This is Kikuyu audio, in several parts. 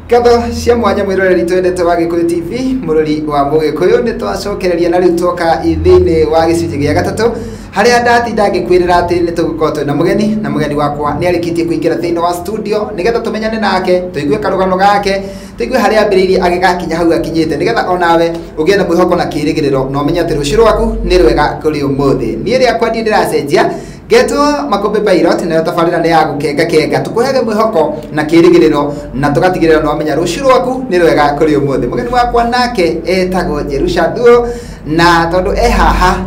Ngatho cia mwanya mwiroreri twendete wa Gikuyu TV murori wa Mugikuyu ni twacokereria na riu twoka thiini wa gicunjĩ gĩa gatatũ haria ndatinda ngikwirira ati ni tugukorwo twina mugeni na mugeni wakwa ni arikitie kuingira thiini wa studio nigetha tumenyane nake tuigue karugano gake tuigue haria ambiriirie agigakinya hau akinyite nigetha onawe ugie na mwihoko na kirigiriro na umenye ati ruciu rwaku ni rwega kuri umuthi. Niĩ rĩakwa ndiĩ ndĩracenjia Getwo Makombe Pilot nayo tabarĩra nĩ ya gũkenga kenga tukuhege mwĩhoko na kĩrĩgĩrĩro na tũgatigĩrĩra nĩ wamenya rũciũ rwaku nĩ rwega kũrĩ ũmũthĩ. Mũgeni wakwa nake etagwo Jerusha Thuo na tondũ e haha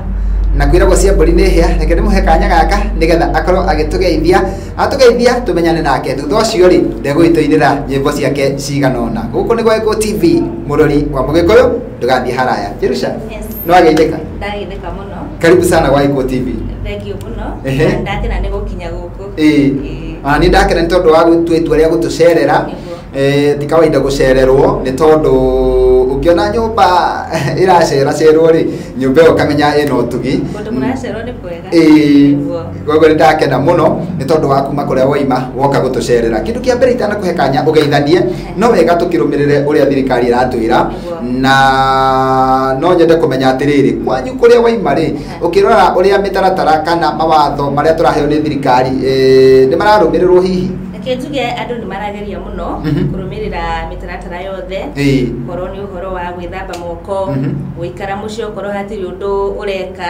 na kwĩragwo cia mbũri nĩ hĩa, reke ndĩmũhe kanya gaka nĩgetha akorwo agĩtũgeithia atũgeithia tũmenyane nake. Thutha ũcio rĩ ndegũgĩtũinĩra nyĩmbo ciake cigana ũna. Gũkũ nĩ gwa Gĩkũyũ TV mũrori wa Mũgĩkũyũ, ndũgathiĩ haraya. Jerusha, nĩ wageithĩka? Ndageithĩka mũno. Karibu sana gwa Gĩkũyũ TV. Thank you mũno. Ndakena nĩ gũkinya gũkũ. Ona niĩ ndakena nĩ tondũ wa gũtua itua rĩa gũtũcerera. Ti kawaida gũcererwo nĩ tondũ ũngĩona nyũmba ĩraceracerwo rĩ, nyũmba ĩyo ũkamenya ĩna ũtugi. Kũndũ kũracerwo nĩ kwega. Koguo nĩ ndakena mũno nĩ tondũ wa kuma kũrĩa waima woka gũtũcerera. Kĩndũ kĩa mbere itanakũhe kanya ũgeithanie, no wega tũkĩrũmĩrĩre ũrĩa thirikari ĩratwĩra, na no nyende kũmenya atĩrĩrĩ, kwanyu kũrĩa waima rĩ, ũkĩrora ũrĩa mĩtaratara kana mawatho marĩa tũraheo nĩ thirikari nĩ mararũmĩrĩrwo hihi? Reke njuge andũ nĩ marageria mũno kũrũmĩrĩra mĩtaratara yothe, korwo nĩ ũhoro wa gwĩthamba moko, gũikara mũciĩ okorwo hatirĩ ũndũ ũreka,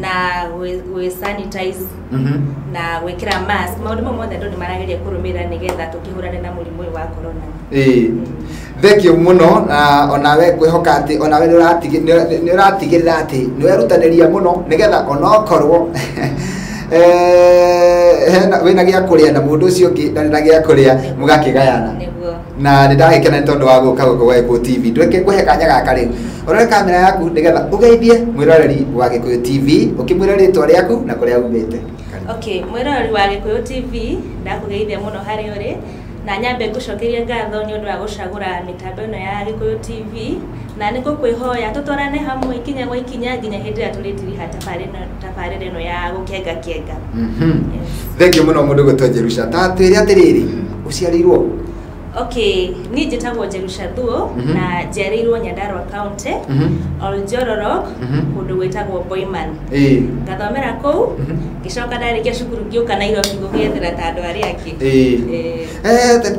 na gwĩ sanitize, na gwĩkĩra mask. Maũndũ mau mothe andũ nĩ marageria kũrũmĩrĩra nĩgetha tũkĩhũrane na mũrimũ ũyũ wa corona. Thank you mũno, na onawe ngwĩhoka atĩ onawe nĩ ũratigĩrĩra atĩ nĩ werutanĩria mũno nĩgetha onokorwo wĩna gĩa kũrĩa na mũndũ ũcio ũngĩ ndarĩ na gĩa kũrĩa mũgakĩgayana. Na nĩ ndagĩkena nĩ tondũ wa gũka gũkũ gwa Gĩkũyũ TV. Ndweke ngũhe kanya gaka rĩu ũrore kamera yaku nĩgetha ũgeithie mwĩroreri wa Gĩkũyũ TV ũkĩmwĩra rĩtwa rĩaku na kũrĩa umĩte. Okay, mwĩroreri wa Gĩkũyũ TV ndakũgeithia mũno harĩa ũrĩ na nyambe ngũcokerie ngatho nĩ ũndũ wa gũcagũra mĩtambo ĩno ya Gĩkũyũ TV na nĩ ngũkwĩhoya tũtwarane hamwe ikinya gwa ikinya nginya hĩndĩ ĩrĩa tũrĩtiriha tabarĩra ĩno ya gũkenga kenga. Thank you mũno mũndũ gwĩtwo Jerusha. Ta twĩre atĩrĩrĩ, ũciarĩirwo? Okay, niĩ njĩtagwo Jerusha Thuo na njiarĩirwo Nyandarua County, Oljororok, kũndũ gwĩtagwo Boiman. Ngathomera kũu, ngĩcoka ndarĩkia cukuru ngĩũka Nairobi gũgĩethera ta andũ arĩa angĩ.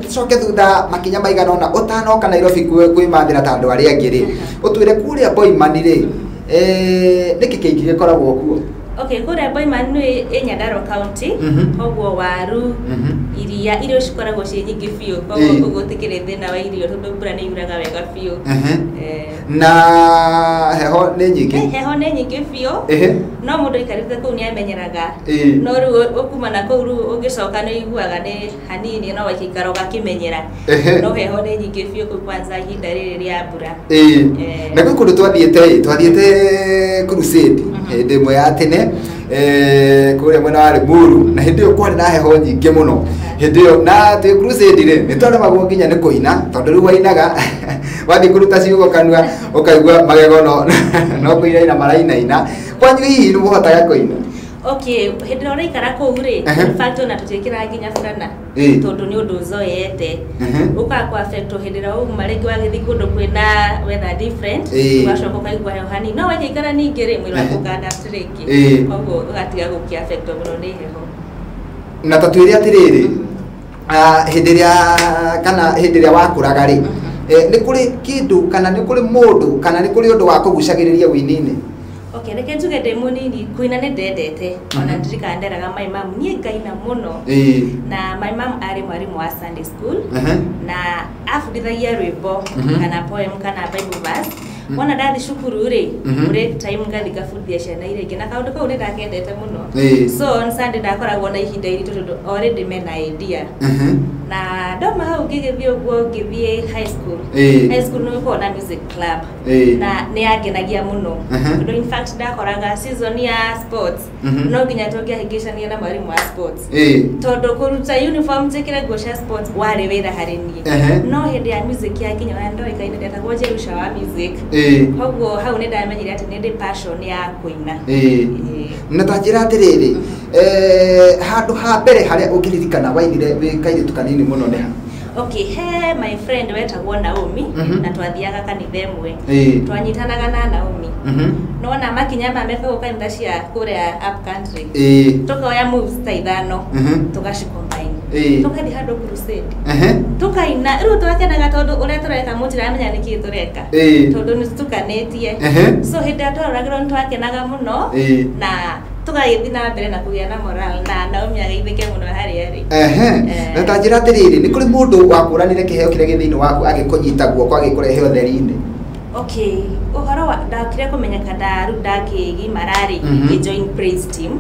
Tũcoke thutha makinya maigana ũna ũtanoka Nairobi kwĩmathĩra ta andũ arĩa angĩ rĩ, ũtwĩre kũrĩa Boiman rĩ, nĩkĩ kĩingĩ gĩkoragwo kuo? Okay, kũrĩa Boiman nĩ ĩ Nyandarua County, koguo waru, iria, irio cikoragwo ciĩ nyingĩ biũ, koguo kũu gũtikĩrĩ thĩna wa irio tondũ mbura nĩ yuraga wega biũ. Na heho nĩ nyingĩ? Heho nĩ nyingĩ biũ, no mũndũ aikarĩte kũu nĩ amenyeraga. No rĩu ũkuma na kũu rĩu ũngĩcoka nĩ ũiguaga nĩ hanini no waikara ũgakĩmenyera. No heho nĩ nyingĩ biũ kũu kwanza ihinda rĩrĩ rĩa mbura. Na gwĩ kũndũ twathiĩte twathiĩte crusade hĩndĩ ĩmwe ya tene kũrĩa mwena wa Limuru, na hĩndĩ ĩyo kwarĩ na heho nyingĩ mũno. Hĩndĩ ĩyo na twĩ crusade rĩ nĩ twaremagwo nginya nĩ kũina tondũ rĩu wainaga wathiĩ kũruta ciugo kanua ũkaigua magego no kũinaina marainaina. Kwanyu hihi nĩ mũhotaga kũina? Okay, hĩndĩ ĩrĩa ũraikara kũu rĩ, in fact ona tũtiĩkĩraga nginya burana tondũ nĩ ũndũ ũzoete. Ũkaga kũ affect hĩndĩ ĩrĩa wauma rĩngĩ wagĩthiĩ kũndũ kwĩna weather different, ũgacoka ũkaigua heho hanini. No waikara ningĩ rĩ, mwĩrĩ waku ũka adapt rĩngĩ. Koguo ũgatiga gũkĩ affect mũno nĩ heho. Na ta twĩre atĩrĩrĩ, hĩndĩ ĩrĩa kana hĩndĩ ĩrĩa wakũraga rĩ, nĩ kũrĩ kĩndũ kana nĩ kũrĩ mũndũ kana nĩ kũrĩ ũndũ wakũgucagĩrĩria ũini-inĩ? Okay, reke njuge ndĩ mũnini kũina nĩ ndendete. Ona ndirikana nderaga my mom niĩ ngaina mũno. Na my mom arĩ mwarimũ wa Sunday school na abundithagia rwĩmbo kana poem kana Bible verse. Wona ndathi cukuru rĩ, break time ngathi ngabundithia ciana iria ingĩ na kaũndũ kau nĩ ndakendete mũno. So on Sunday ndakoragwo na ihinda iritũ tondũ already mena idea. Na ndoma hau ngĩgĩthiĩ ũguo ngĩthiĩ high school. High school nĩ gũkoragwo na music club na nĩ yangenagia mũno tondũ in fact ndakoraga season ya sports no nginya tũngĩahĩngĩcania na mwarimũ wa sports tondũ kũruta uniform njĩkĩre nguo cia sports warĩ wĩra harĩ niĩ. No hĩndĩ ya music yakinya ona ndoĩkaine ndetagwo Jerusha wa music. Koguo hau nĩ ndamenyire atĩ nĩ ndĩ passion ya kũina. Na ta njĩra atĩrĩrĩ, handũ ha mbere harĩa ũngĩririkana wainire wĩ kairĩtu kanini mũno nĩ ha? Okay, he my friend wetagwo Naomi na twathiaga kanitha ĩmwe. Twanyitanaga na Naomi. Nona makinya ma mekagwo kanitha cia kũrĩa up country. Tukoya moves ta ithano tugacicombine. Tukathi handũ crusade. Tukaina rĩu twakenaga tondũ ũrĩa tũreka mũtiramenya nĩkĩĩ tũreka. Tondũ nĩ tũtukanĩtie. So hĩndĩ ĩrĩa twaroragĩrwo nĩ twakenaga mũno na tũgagĩthiĩ na mbere na kũgĩa na moral na Naomi ageithĩke mũno harĩa arĩ. Na ta njĩra atĩrĩrĩ, nĩ kũrĩ mũndũ wakũranire kĩheo kĩrĩa gĩ thĩinĩ waku agĩkũnyita guoko agĩkũrehe ũtheri-inĩ? Okay, ũhoro wa ndakire kũmenyeka rĩu ndakĩgimara rĩ, ngĩ join praise team.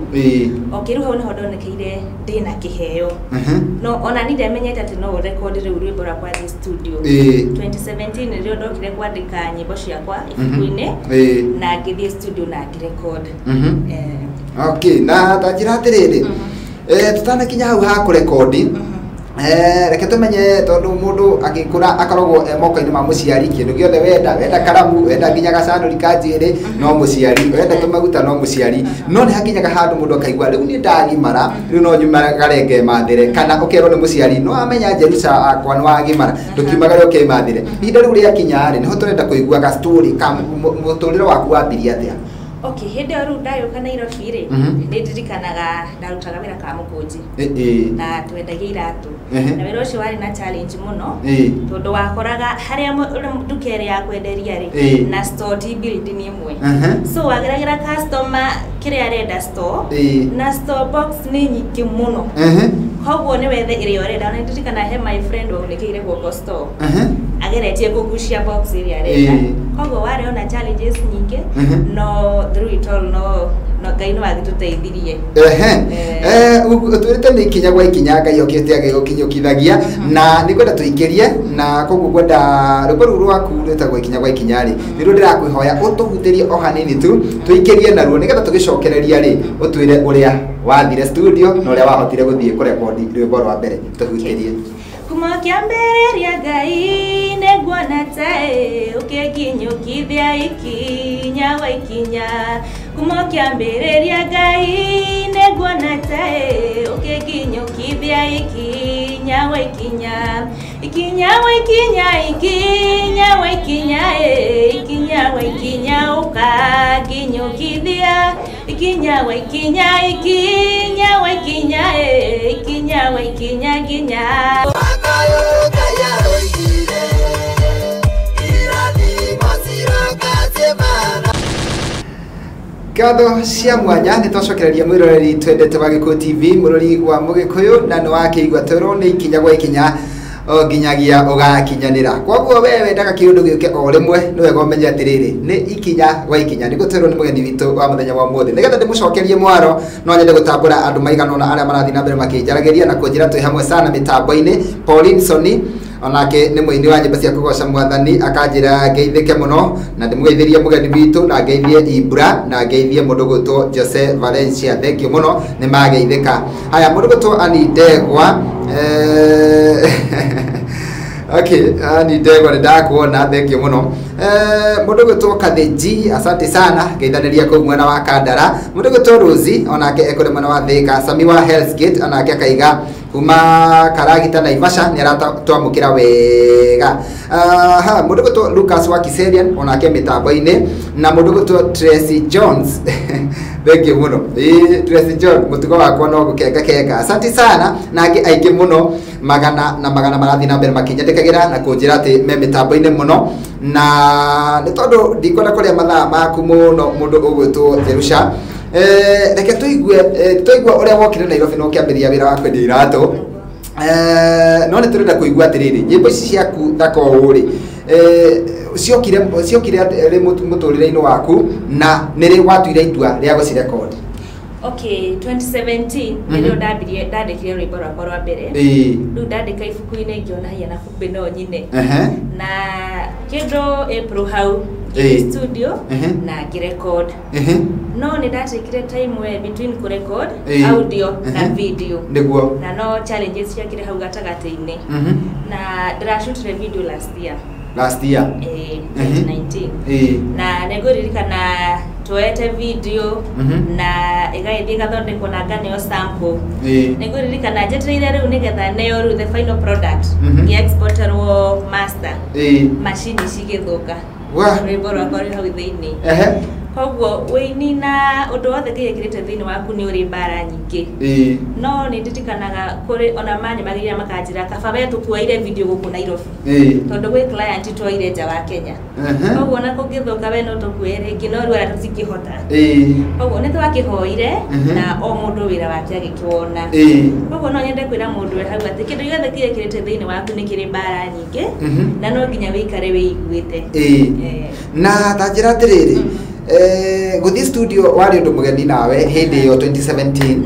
Okay, rĩu hau nĩho ndonekeire ndĩna kĩheo. No ona niĩ ndiamenyete atĩ no ũrekondi rĩu rwĩmbo rwakwa thĩ studio. 2017 nĩrĩo ndokire kwandĩka nyĩmbo ciakwa ibuku-inĩ na ngĩthiĩ studio na ngĩrecord. Okay, na ta njĩra atĩrĩrĩ, tutanakinya hau ha kũrekondi, reke tumenye tondu mundu agikura akoragwo e moko-inĩ ma mũciari kĩndũ gĩothe wenda karamu wenda nginya gacanũri ka njuĩrĩ no mũciari wenda tũmaguta no mũciari no nĩ hakinyaga handũ mũndũ akaigua rĩu niĩ ndagimara rĩu no nyumagare ngemathĩre kana ũkerwo nĩ mũciari no amenya Jerusha akwa nĩ wagimara ndũkiumagare ũkemathĩre ihinda rĩu rĩakinya rĩ nĩho tũrenda kũigua ga story ka mũtũrĩre waku wambirie atĩa. Okay, hĩndĩ ĩyo rĩu ndagĩũka Nairobi rĩ, nĩ ndirikanaga ndarutaga wĩra Kamũkũnji na twendagia iratũ na wĩra ũcio warĩ na challenge mũno tondũ wakoraga harĩa nduka ĩrĩa ya kwenderia rĩ na store ti building ĩmwe, so wageragĩra customer kĩrĩa arenda store na store box nĩ nyingĩ mũno, koguo nĩ wethe ĩrĩa ũrenda. Na ndirikana he my friend waunĩkĩire guoko store ageretie kũgucia box ĩrĩa arenda, koguo warĩ ona challenges nyingĩ no through it all no Ngai no agĩtũteithirie. Ũtwĩrĩte nĩ ikinya gwa ikinya Ngai okĩte agĩgũkinyũkithagia na nĩ ngwenda tũikĩrie na koguo ngwenda rwĩmbo rũu rwaku rwĩtagwo ikinya gwa ikinya rĩ nĩruo ndĩrakwĩhoya ũtũhutĩrie o hanini tu tũikĩrie naruo nĩgetha tũgĩcokereria rĩ ũtwĩre ũrĩa wathire studio na ũrĩa wahotire gũthiĩ kũrekondi rwĩmbo rwa mbere tũhutĩrie. Kuma kĩambĩrĩria Ngai nĩnguona taĩ ũkĩnginyũkithia ikinya gwa ikinya. Kuma kĩambĩrĩria Ngai nĩnguona taĩ ũkĩnginyũkithia ikinya gwa ikinya. Ikinya gwa ikinya ikinya gwa ikinya ikinya gwa ikinya ũkanginyũkithia ikinya gwa ikinya ikinya gwa ikinya ikinya gwa ikinya nginya. Ngatho cia mwanya nĩ twacokereria mwĩroreri twendete wa Gĩkũyũ TV mũrori wa Mũgĩkũyũ na nĩ wakĩigua twerwo nĩ ikinya gwa ikinya o nginyagia ũgakinyanĩra. Koguo we wendaga kĩũndũ gĩũke o rĩmwe nĩ wega ũmenye atĩrĩrĩ nĩ ikinya gwa ikinya nĩguo twerwo nĩ mũgeni witũ wa mũthenya wa ũmũthĩ. Nĩgetha ndĩmũcokerie mwaro no nyende gũtambũra andũ maigana ũna arĩa marathiĩ na mbere makĩnjaragĩria na kũnjĩra twĩ hamwe sana mĩtambo-inĩ. Pauline Soni onake nĩ mũini wa nyĩmbo cia kũgoca mwathani akanjĩra ngeithĩke mũno na ndĩmũgeithĩrie mũgeni witũ na ngeithie Ibra na ngeithie mũndũ gwĩtwo Jose Valencia. Thank you mũno nĩ mageithĩka. Haya mũndũ gwĩtwo Annie Ndegwa okay, Annie Ndegwa nĩ ndakuona, thank you mũno. Mũndũ gwĩtwo Kathĩnji asante sana ngeithanĩria kũu mwena wa Kandara. Mũndũ gwĩtwo Rosie onake ekũrĩ mwena wa Thika. Sami wa Hell's Gate onake akaiga kuma Karagita Naivasha nĩ aratwamũkĩra wega. Mũndũ gwĩtwo Lucas wa Kiserian onake mĩtambo-inĩ na mũndũ gwĩtwo Tracy Jones thank you mũno. Tracy John mũtugo wakwa no gũkenga kenga asante sana na angĩ aingĩ mũno magana na magana marathiĩ na mbere makĩnyandĩkagĩra na kũnjĩra atĩ me mĩtambo-inĩ mũno na nĩ tondũ ndikwenda kũrĩa mathaa maku mũno mũndũ ũgwĩtwo Jerusha. Reke tũigue tũigua ũrĩa wokire Nairobi na ũkĩambĩrĩria wĩra wa kwendia iratũ. No nĩ tũrenda kũigua atĩrĩrĩ nyĩmbo ici ciaku thaka ũũ rĩ ciokire rĩ mũtũrĩre-inĩ waku na nĩ rĩ watuire itua rĩa gũcirekondi? Okay, 2017 nĩrĩo ndambirie ndandĩkire rwĩmbo rwakwa rwa mbere. Rĩu ndandĩka ibuku-inĩ ngĩona hiya na kumbe no nyine. Na kĩndũ April hau ngĩthiĩ studio na ngĩrecord. No nĩ ndatekire time we between kũrecord audio na video. Nĩguo. Na no challenges ciakire hau gatagatĩ-inĩ. Na ndĩracutire video last year. Last year? 2019. Na nĩngũririkana Tuoete video na ĩgagĩthiĩ ĩgathondekwo na nganeo sample. Nĩngũririkana njetereire rĩu nĩgetha neo rĩu the final product gĩexporterwo master, macini cigĩthũka, rwĩmbo rwakwa rwĩ hau thĩinĩ. Koguo wĩini na ũndũ wothe Ngai ekĩrĩte thĩinĩ waku nĩ ũrĩ mbara nyingĩ. No nĩ ndirikanaga kũrĩ ona manyemagĩrĩra makanjĩra kaba we tũkuoire video gũkũ Nairobi, tondũ gwĩ client twoire nja wa Kenya. Koguo ona kũngĩthũka we no tũkuoe rĩngĩ, no rĩu arĩa tũtingĩhota. Koguo nĩ twakĩhoire na o mũndũ wĩra wake agĩkĩwona. Koguo no nyende kwĩra mũndũ wĩ hau atĩ kĩndũ gĩothe kĩrĩa kĩrĩte thĩinĩ waku nĩ kĩrĩ mbara nyingĩ, na no nginya wĩikare wĩiguĩte. Na ta njĩra atĩrĩrĩ, gũthiĩ studio warĩ ũndũ mũgeni nawe hĩndĩ ĩyo 2017,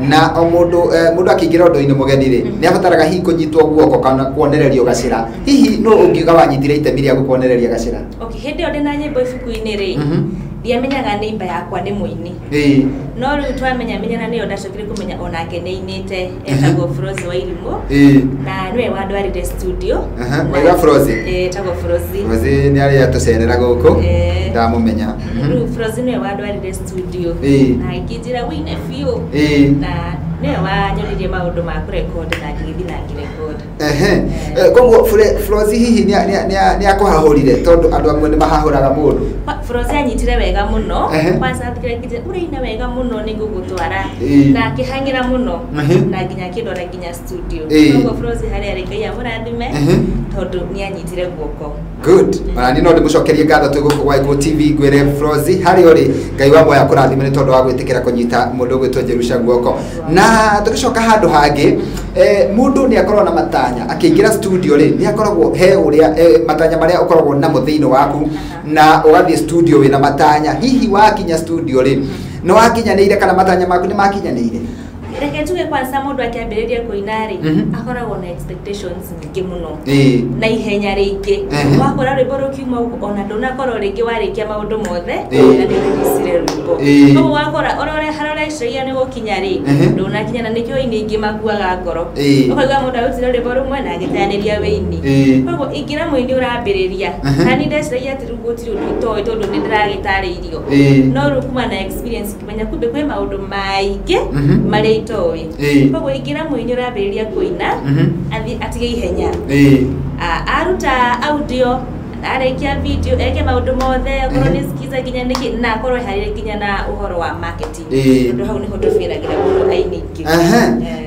na o mũndũ mũndũ akĩingĩra ũndũ-inĩ mũgeni rĩ, nĩ abataraga hihi kũnyitwo guoko kana kuonererio gacĩra. Hihi nũ ũngiuga wanyitire itemi rĩa gũkuonereria gacĩra? Okay, hĩndĩ ĩyo ndĩna nyĩmbo ibuku-inĩ rĩ, ndiamenyaga neighbor yakwa nĩ mũini. No rĩu twamenya menyana nĩyo ndacokire kũmenya onake nĩ ainĩte, etagwo Frozy Wairimũ, na nĩwe wandwarire studio. Waiga Frozy? Etagwo Frozy. Frozy nĩ arĩa tũcerera gũkũ, ndamũmenya. Rĩu Frozy nĩwe wandwarire studio na akĩnjĩra wĩine biũ, na nĩwe wanyonirie maũndũ ma kũrekodi na ngĩgĩthiĩ na ngĩrekodi. Koguo Frozy hihi nĩ akũhahũrire, tondũ andũ amwe nĩ mahahũraga mũndũ? Frozy anyitire wega mũno. Kwanza athikĩrĩria akĩnjĩra ũraina wega mũno, nĩ ngũgũtwara, na akĩhang'ĩra mũno na nginya akĩndwara nginya studio. Koguo Frozy harĩa arĩ, Ngai amũrathime, tondũ nĩ anyitire guoko. Good. Ona niĩ no ndĩmũcokerie ngatho twĩ gũkũ gwa Gĩkũyũ TV, ngwĩre Frozy harĩa ũrĩ, Ngai wa muoyo akũrathime nĩ tondũ wa gwĩtĩkĩra kũnyita mũndũ ũgwĩtwo Jerusha guoko. Na tũgĩcoka handũ hangĩ, mũndũ nĩ akoragwo na matanya akĩingĩra studio rĩ, nĩ akoragwo he ũrĩa matanya marĩa ũkoragwo namo thĩinĩ waku, na ũgathiĩ studio wĩna matanya. Hihi wakinya studio rĩ, nĩ wakinyanĩire kana matanya maku nĩ makinyanĩire? Reke njuge kwanza mũndũ akĩambĩrĩria kũina rĩ, akoragwo na expectations nyingĩ mũno na ihenya rĩingĩ. Wakora rwĩmbo rũkiuma ũguo, ona ndũnakorwo rĩngĩ warĩkia maũndũ mothe na nĩ ũreleasire rwĩmbo. Koguo wakora oro harĩa ũreciragia nĩ gũkinya rĩ, ndũnakinya, na nĩkĩo aini aingĩ makuaga ngoro. Ũkaigua mũndũ arutire rwĩmbo rũmwe na agĩteanĩria wĩini. Koguo ingĩra mũini ũrambĩrĩria, na niĩ ndeciragia atĩ rĩu gũtirĩ ũndũ itoĩ tondũ nĩ ndĩragĩtarĩirio. No rĩu kuma na experience ngĩmenya kumbe kwĩ maũndũ maingĩ marĩa itoĩ. Koguo ingĩra mũini ũrambĩrĩria kũina, athiĩ atige ihenya. Aruta audio, arĩkia video, eke maũndũ mothe, okorwo nĩ skiza nginya nĩkĩ, na akorwo eharĩirie nginya na ũhoro wa marketing, tondũ hau nĩho tũbĩragĩra mũno aini aingĩ.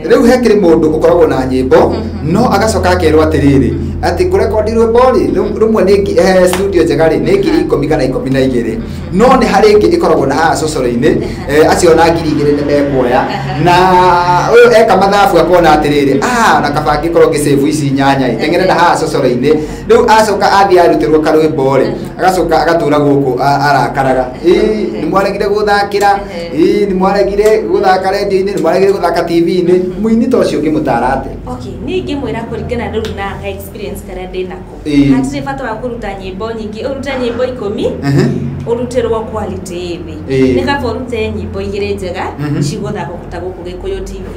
Rĩu he kĩrĩ mũndũ ũkoragwo na nyĩmbo no agacoka akerwo atĩrĩrĩ, atĩ kũrekondi rwĩmbo rĩ rũmwe nĩ studio njega rĩ nĩ 10,000 kana 12,000, no nĩ harĩ ĩngĩ ĩkoragwo na haha cocoro-inĩ, acio na 2,000 nĩ mekuoya, na ũyũ eka mathabu akona atĩrĩrĩ, na kaba angĩkorwo ngĩsave ici 8 teng'ere na haha cocoro-inĩ. Rĩu acoka athiĩ arutĩrwo karwĩmbo rĩ, agacoka agatũra gũkũ arakaraga, nĩ mwaregire gũthakĩra, nĩ mwaregire gũthaka radio-inĩ, nĩ mwaregire gũthaka TV-inĩ. Mũini ta ũcio ũngĩmũtara atĩa? Okay, niĩ ingĩmwĩra kũringana rĩu na ka experience karĩa ndĩnako, hatirĩ bata wa kũruta nyĩmbo nyingĩ, ũrute nyĩmbo 10 ũrutĩrwo quality ĩ thĩ. Nĩ kaba ũrute nyĩmbo 2 njega cigũthakwo ta gũkũ Gĩkũyũ TV,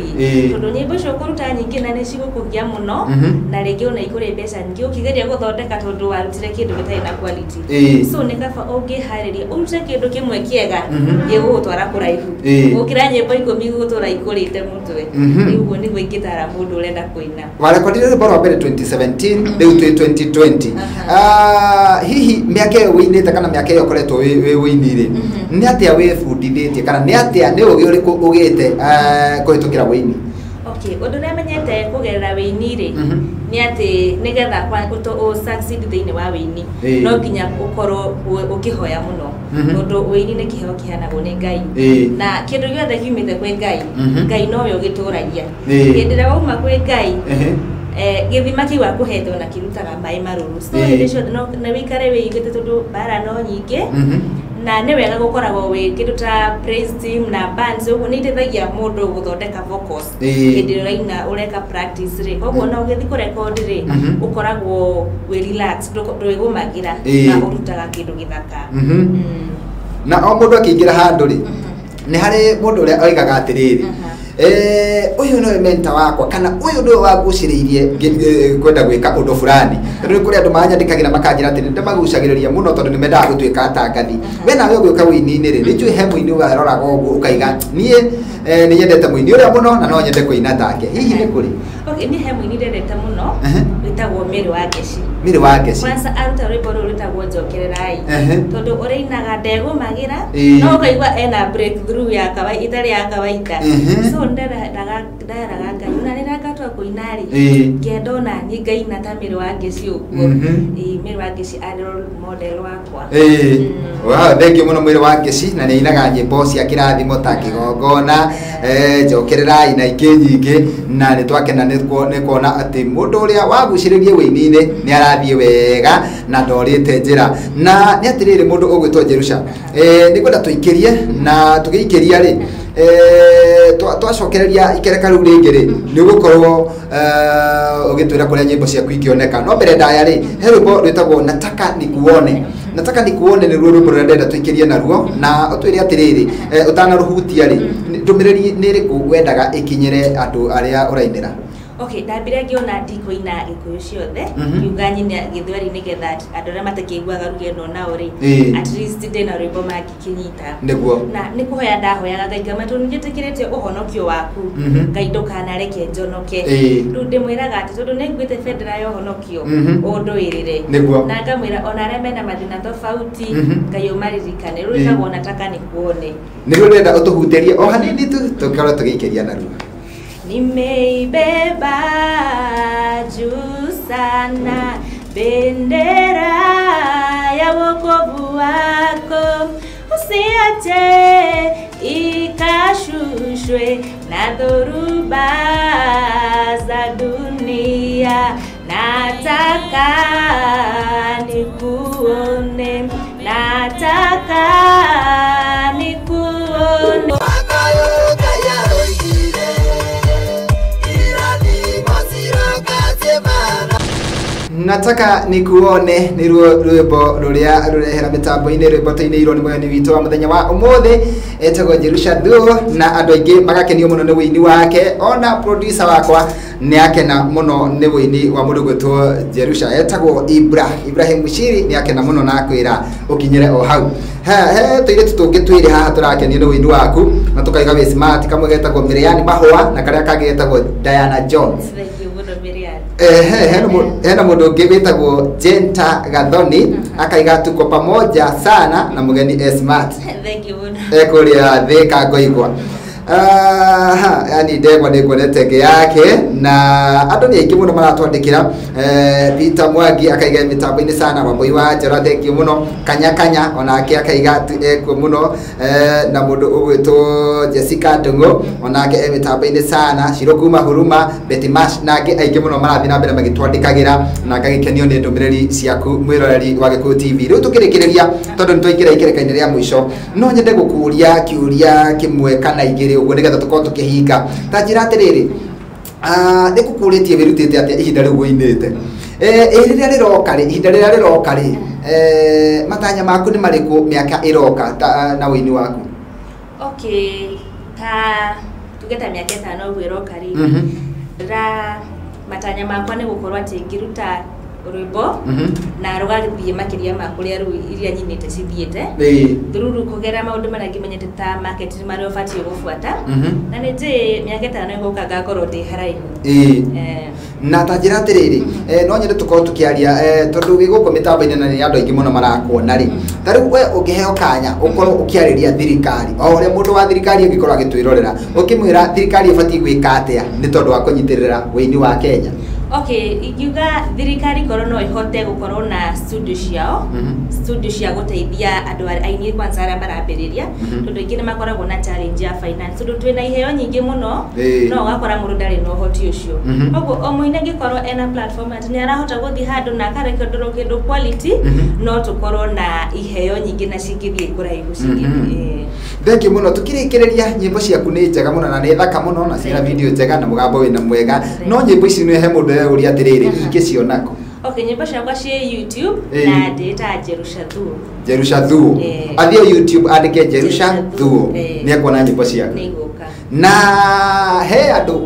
tondũ nyĩmbo icio ũkũruta nyingĩ na nĩ cigũkũgia mũno, na rĩngĩ ona ikũrĩ mbeca nyingĩ ũkĩgeria gũthondeka tondũ warutire kĩndũ gĩtarĩ na quality. So nĩ kaba ũngĩharĩria ũrute kĩndũ kĩmwe kĩega gĩgũgũtwara kũraihu gũkĩra nyĩmbo 10 gũgũtũra ikũrĩte mũtwe. Rĩu ũguo nĩguo ingĩtara mũndũ ũrenda kũina. Warekondire rwĩmbo rwa mbere 2017, rĩu twĩ 2020. Hihi mĩaka ĩyo wĩinĩte kana mĩaka ĩyo ũkoretwo wĩ wĩini rĩ, nĩ atĩa wĩbundithĩtie kana nĩ atĩa nĩ ũgĩ ũrĩkũ ũgĩte kũhĩtũkĩra wĩini? Okay, ũndũ ũrĩa menyete kũgerera wĩini rĩ, nĩ atĩ nĩgetha ũ succeed thĩinĩ wa wĩini, no nginya ũkorwo ũkĩhoya mũno, tondũ wĩini nĩ kĩheo kĩheanagwo nĩ Ngai, na kĩndũ gĩothe kiumĩte kwĩ Ngai, Ngai nowe ũgĩtũragia. Hĩndĩ ĩrĩa wauma kwĩ Ngai, gĩthima kĩu akũhete ona kĩrutaga maĩ marũrũ. So hĩndĩ ciothe na wĩikare wĩiguĩte tondũ mbara no nyingĩ, na nĩ wega gũkoragwo wĩ kĩndũ ta praise team na bands, ũguo nĩ iteithagia mũndũ gũthondeka vocals hĩndĩ ĩrĩa ũraina ũreka practice rĩ. Koguo ona ũgĩthiĩ kũrekondi rĩ, ũkoragwo wĩ relax, ndwĩgũmagĩra na ũrutaga kĩndũ gĩthaka. Na o mũndũ akĩingĩra handũ rĩ, nĩ harĩ mũndũ ũrĩa oigaga atĩrĩrĩ, Ũyũ nĩwe mentor wakwa kana ũyũ nĩwe wangucĩrĩirie kwenda gwĩka ũndũ fulani. Tondũ nĩ kũrĩ andũ manyandĩkagĩra makanjĩra atĩ nĩndĩmagucagĩrĩria mũno tondũ nĩmendaga gũtuĩka atangathi. We nawe ũgĩũka ũini-inĩ rĩ, nĩnjũĩ he mũini waroraga ũguo ũkaiga niĩ nĩ nyendete mũini ũrĩa mũno na no nyende kũina take. Hihi nĩ kũrĩ? Okay, niĩ he mũini ndendete mũno wĩtagwo Mary wa Ngeci. Mary wa Ngeci. Kwanza aruta rwĩmbo rũrũ rwĩtagwo Njokererai. Tondũ ũrĩinaga ndegũmagĩra no ũkaigua ena breakthrough ya kawaida ĩtarĩ ya kawaida. So nderaga Ngai na rĩrĩa ngatua kũina rĩ, ngenda ona niĩ ngaina ta Mary wa Ngeci ũguo. Mary wa Ngeci arĩ role model wakwa. Wow, thank you mũno Mary wa Ngeci, na nĩainaga nyĩmbo cia kĩrathimo ta kĩgongona, Njokererai na ingĩ nyingĩ, na nĩtwakena nĩ kuona atĩ mũndũ ũrĩa wagucĩrĩrie wĩini-inĩ nĩ arathiĩ wega na ndorĩte njĩra. Na nĩ atĩrĩrĩ mũndũ ũgwĩtwo Jerusha, nĩngwenda tũikĩrie, na tũgĩikĩria rĩ, twacokereria ikereka rĩu rĩngĩ rĩ, nĩ ũgũkorwo ũgĩtwĩra kũrĩa nyĩmbo ciaku ingĩoneka. No mbere ndaya rĩ, he rwĩmbo rwĩtagwo Nataka Nikuone. Nataka Nikuone nĩruo rwĩmbo rũrĩa ndĩrenda tũikĩrie naruo, na ũtwĩre atĩrĩrĩ, ũtanarũhutia rĩ, ndũmĩrĩri nĩ ĩrĩkũ wendaga ĩkinyĩre andũ arĩa ũrainĩra? Okay, ndambire ngĩona ndikũina Gĩkũyũ ciothe, ngiuga nyine Gĩthweri nĩgetha andũ arĩa matakĩiguaga ruga ĩno nao rĩ, at least ndĩna rwĩmbo mangĩkĩnyita. Nĩguo. Na nĩ kũhoya ndahoyaga Ngai ngama tondũ nĩnjĩtĩkĩrĩte ũhonokio waku, Ngai ndũkanareke njonoke. Rĩu ndĩmwĩraga atĩ tondũ nĩnguĩte bendera ya ũhonokio, ũndũĩrĩre. Nĩguo. Na ngamwĩra ona arĩa mena mathĩna tofauti, Ngai ũmaririkane. Rĩu rwĩtagwo Nataka Nikuone. Nĩruo ndĩrenda ũtũhutĩrie o hanini tu tũkorwo tũgĩikĩria naruo. Nimeibeba juu sana bendera ya wokovu wako, usiache ikashushwe na dhoruba za dunia. Nataka nikuone, nataka nikuone. Nataka nikuone nĩruo rwĩmbo rũrĩa rũrehera mĩtambo-inĩ, rwĩmbo tũinĩirwo nĩ mũgeni witũ wa mũthenya wa ũmũthĩ etagwo Jerusha Thuo, na andũ aingĩ magakenio mũno nĩ wĩini wake. Ona producer wakwa nĩ akena mũno nĩ wĩini wa mũndũ gwĩtwo Jerusha, etagwo Ibrahim Mushiri, nĩ akena mũno na akwĩra ũkinyĩre o hau. He tũirĩtu tũngĩ twĩrĩ haha tũrakenio nĩ wĩini waku na tũkaiga wĩ smart, kamwe getagwo Miriam Mahũa na karĩa kangĩ getagwo Diana Jones. Hena mũndũ ũngĩ wĩtagwo Jenta Gathoni akaiga tuko pamoja sana na mũgeni e smart. Thank you mũno. Ekũrĩa Thika ngoigwa. Yani ndegwa nĩ nguonete ĩngĩ yake, na andũ nĩ aingĩ mũno maratwandĩkĩra. Peter Mwangi akaiga mĩtambo-inĩ sana, Wambui wa Njora thank you mũno, Kanya Kanya onake akaiga ekuo mũno, na mũndũ ũgwĩtwo Jessica Ndung'u onake e mĩtambo-inĩ sana, Shiro kuma Huruma, Betty Mash na angĩ aingĩ mũno marathiĩ na mbere magĩtwandĩkagĩra, na ngagĩkenio nĩ ndũmĩrĩri ciaku mwĩroreri wa Gĩkũyũ TV. Rĩu tũkĩrĩkĩrĩria, tondũ nĩ twaingĩra ikereka-inĩ rĩa mũico, no nyende gũkũria kĩũria kĩmwe kana igĩrĩ ũguo nĩgetha tũkorwo tũkĩhinga. Ta njĩra atĩrĩrĩ, nĩ ngũkũrĩtie wĩrutĩte atĩa ihinda rĩu ũinĩte? Rĩrĩa rĩroka rĩ, ihinda rĩrĩa rĩroka rĩ, matanya maku nĩ marĩkũ mĩaka ĩroka na ũini waku? Okay, ta tuge ta mĩaka ĩtano ũguo ĩroka rĩ, matanya makwa nĩ gũkorwo atĩ ngĩruta rwĩmbo na rũgathiĩ makĩria ma kũrĩa rĩu iria nyinĩte cithiĩte through kũgera maũndũ marĩa ngĩmenyete ta market marĩa ũbatiĩ gũbuata, na nĩ njũĩ mĩaka ĩtano ĩgũka ngakorwo ndĩ haraihu. Na ta njĩra atĩrĩrĩ, no nyende tũkorwo tũkĩaria, tondũ wĩ gũkũ mĩtambo-inĩ na nĩ andũ aingĩ mũno marakuona rĩ, ta rĩu we ũngĩheo kanya ũkorwo ũkĩarĩria thirikari, o ũrĩa mũndũ wa thirikari angĩkorwo agĩtwĩrorera, ũkĩmwĩra thirikari ĩbatiĩ gwĩka atĩa nĩ tondũ wa kũnyitĩrĩra wĩini wa Kenya? Okay, ingiuga thirikari korwo no ihote gũkorwo na studio ciao, studio cia gũteithia andũ aini kwanza arĩa marambĩrĩria, tondũ aingĩ nĩ makoragwo na challenge ya finance, tondũ twĩna iheo nyingĩ mũno, no ũgakora mũndũ ndarĩ na ũhoti ũcio. Koguo o mũini angĩkorwo ena platform atĩ nĩ arahota gũthiĩ handũ na akarekodorwo kĩndũ quality, no tũkorwo na iheo nyingĩ na cingĩthiĩ kũraihu cingĩ. Thank you mũno. Tũkĩrĩkĩrĩria, nyĩmbo ciaku nĩ njega mũno na nĩ thaka mũno na ciĩna video njega na mũgambo wĩna mwega, no nyĩmbo ici nĩ he mũndũ ũria atĩrĩrĩ, ingĩciona kũ? Okay, nyĩmbo ciakwa ciĩ YouTube na ndĩta Jerusha Thuo. Jerusha Thuo. Athiĩ YouTube andĩke Jerusha Thuo, nĩ ekuona nyĩmbo ciaku. Na he andũ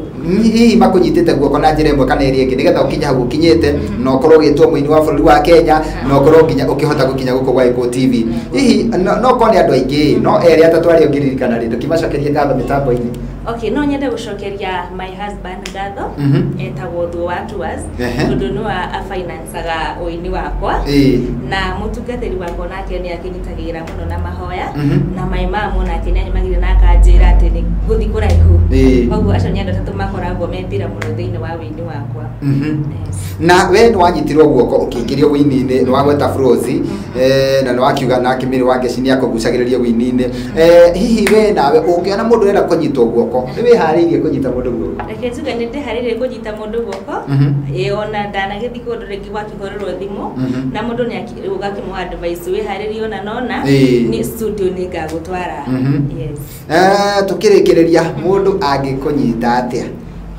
hihi makunyitĩte guoko na njĩra ĩmwe kana ĩrĩa ĩngĩ nĩgetha ũkinye hau ũkinyĩte na ũkorwo ũgĩtwo mũini wa bũrũri wa Kenya na ũkorwo nginya ũkĩhota gũkinya gũkũ gwa Gĩkũyũ TV. Hihi no korwo nĩ andũ aingĩ no erĩ atatũ arĩa ũngĩririkana rĩ, ndũkĩmacokerie ngatho mĩtambo-inĩ. Okay, no nyende gũcokeria my husband ngatho, etagwo Thuo wa Tours, tondũ nĩwe afinancaga ũini wakwa, na mũtungatĩri wakwa nake nĩ akĩnyitagĩrĩra mũno na mahoya, na my mom nake nĩ anyumagĩrĩra na akanjĩra atĩ nĩ ngũthiĩ kũraihu. Koguo acio nĩ andũ atatũ makoragwo me mbira mũno thĩinĩ wa ũini wakwa. Na we nĩ wanyitirwo guoko ũkĩingĩrio ũini-inĩ, nĩ wagweta Frozi, na nĩ wakiuga nake Mary Wangeci nĩ akũgucagĩrĩria ũini-inĩ. Hihi we nawe ũngĩona mũndũ ũrenda kũnyitwo guoko, nĩ wĩharĩirie kũnyita mũndũ guoko? Reke njuge nĩ ndĩharĩirie kũnyita mũndũ guoko. Ona ndanagĩthiĩ kũndũ rĩngĩ gwakĩhũrĩrwo thimũ, na mũndũ nĩ ũgakĩmũ advice wĩharĩrie ona nona nĩ studio nĩ ngagũtwara. Yes. Tũkĩrĩkĩrĩria, mũndũ angĩkũnyita atĩa?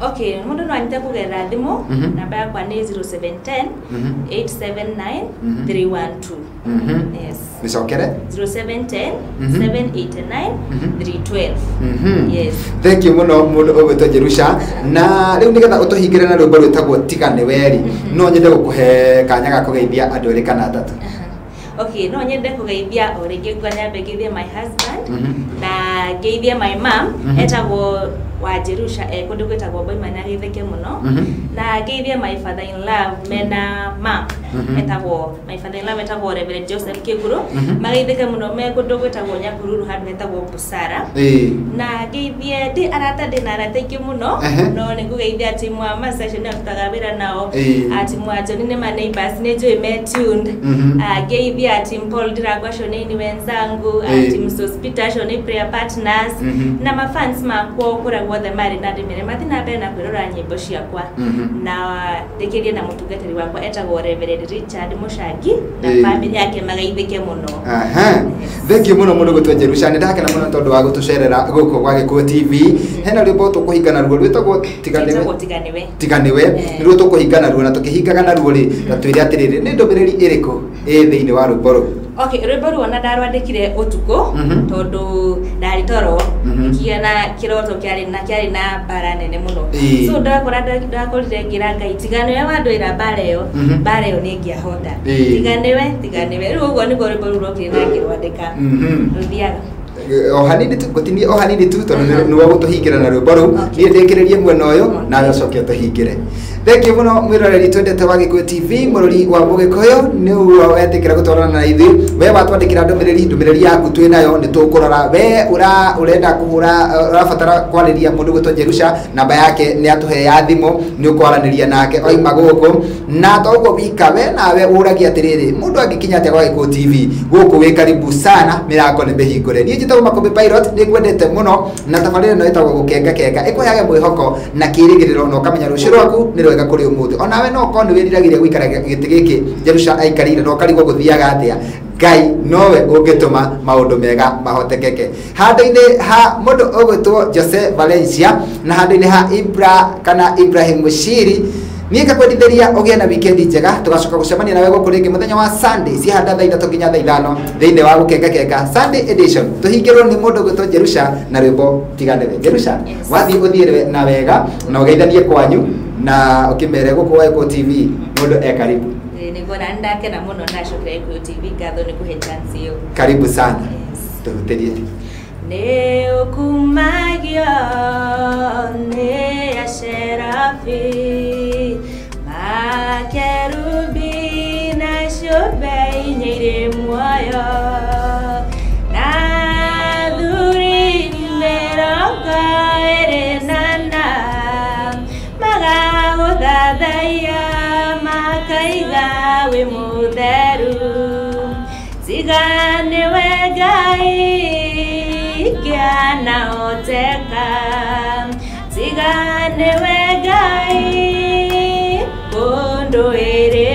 Okay, mũndũ no anyite kũgerera thimũ, namba yakwa nĩ 0710 879 312. Yes. Nĩcokere? 0710 789 312. Yes. Thank you mũno mũndũ ũgwĩtwo Jerusha. Na rĩu nĩgetha ũtũhingĩre na rwĩmbo rwĩtagwo Tiga Nĩ Weri, no nyende gũkũhe kanya ga kũgeithia andũ erĩ kana atatũ. Okay, no nyende kũgeithia o rĩngĩ ngwa nyambe ngeithie my husband, na ngeithie my mom, etagwo wa Jerusha, kũndũ gwĩtagwo Boima na gĩtheke mũno, na ngeithie my father in love mena mom, etagwo my father in love etagwo Reverend Joseph Kĩguru, mageithĩke mũno me kũndũ gwĩtagwo Nyabururu handũ hetagwo Busara. Na ngeithie ndĩ arata, ndĩ na arata aingĩ mũno, no nĩ ngũgeithia timu a Masa acio nĩarutaga wĩra nao, timu a Johnny nĩ ma neighbors nĩ njũĩ me tuned, ngeithia timu Paul Ndirango acio nĩ ni wenzangu, timu Sospita acio nĩ prayer partners, na mafans makwa kũrĩa guothe marĩ, na ndĩmere mathiĩ na mbere na kwĩrora nyĩmbo ciakwa, na ndĩkĩrie na mũtungatĩri wakwa etagwo Reverend Richard Mũcangi na family yake magaithĩke mũno. Thank you mũno mũndũ gwĩtwo Jerusha, nĩ ndakena mũno tondũ wa gũtũcerera gũkũ gwa Gĩkũyũ TV. Hena rwĩmbo tũkũhinga naruo rwĩtagwo Tiga Nĩwe. Tiga Nĩwe nĩruo tũkũhinga naruo, na tũkĩhingaga naruo rĩ, ta twĩre atĩrĩrĩ, nĩ ndũmĩrĩri ĩrĩkũ ĩ thĩinĩ wa rwĩmbo rũu? Okay, rwĩmbo rũu ona ndarwandĩkire ũtukũ, tondũ ndarĩ toro, ngĩgĩa na kĩroto kĩarĩ na mbara nene mũno. So ndakorire ngĩra Ngai, tiga nĩwe wandũĩra mbara ĩyo, mbara ĩyo nĩ ingĩahota. Tiga nĩwe, tiga nĩwe. Rĩu ũguo nĩguo rwĩmbo rũu rwokire na ngĩrwandĩka. Rũthiaga o hanini tu, gũtinie o hanini tu, tondũ nĩwe gũtũhingĩra na rwĩmbo rũu. Niĩ ndĩkĩrĩrie mwena ũyũ nawe ũcoke ũtũhingĩre. Thank you mũno mwĩroreri twendete wa Gĩkũyũ TV, mũrori wa Mũgĩkũyũ, nĩguo wetĩkĩra gũtwarana na ithuĩ. We watwandĩkĩra ndũmĩrĩri yaku twĩ nayo nĩ tũkũrora. We ũrenda kũhũra, ũrabatara kwarĩria mũndũ gwĩtwo Jerusha, namba yake nĩ atũhe ya thimũ, nĩ ũkwaranĩria nake oima gũkũ. Na to ũguo wika, we nawe ũragia atĩrĩrĩ, mũndũ angĩkinya atĩa gwa Gĩkũyũ TV? Gũkũ wĩ karibu sana, mĩrango nĩ mĩhingũre. Niĩ njĩtagwo Makũmbĩ Pilot, nĩ ngwendete mũno, na tabarĩra ĩno ĩtagwo Gũkenga Kenga, ĩkũheage mwĩhoko na kĩĩrĩgĩrĩro, na ũkamenya rũciũ rwaku nĩ rwega kũrĩ ũmũthĩ. Onawe no ũkorwo nĩ wĩriragĩria gũikara gĩtĩ gĩkĩ Jerusha aikarĩire, na ũkarigwo gũthiaga atĩa. Ngai nowe ũngĩtũma maũndũ mega mahotekeke. Handũ-inĩ ha mũndũ ũgwĩtwo Jose Valencia na handũ-inĩ ha Ibra kana Ibrahim Mushiri, niĩ ngakwendithĩria ũgĩe na wikendi njega. Tũgacoka gũcemania nawe gũkũ rĩngĩ mũthenya wa Sunday cihanda thaa 3 nginya thaa 5 thĩinĩ wa Gũkenga Kenga Sunday edition. Tũhingĩrwo nĩ mũndũ ũgwĩtwo Jerusha na rwĩmbo Tiga Nĩwe. Jerusha, wathiĩ ũthiĩ na wega na ũgeithanie kwanyu na ũkĩmere gũkũ gwa Gĩkũyũ TV mũndũ e karibu. Nĩguo, na nĩndakena mũno ndacokera Gĩkũyũ TV, ngatho nĩ kũhe chance ĩyo. Karibu sana. Tũhutĩrie. Nĩ ũkumagio nĩ acerabi, makerubi na ciũmbe inya irĩ muoyo, na athuri 24 magagũthathaiya makaiga wĩ mũtheru. Tiga nĩwe Ngai kĩanahoteka, tiga nĩwe Ngai kũndũĩrĩra.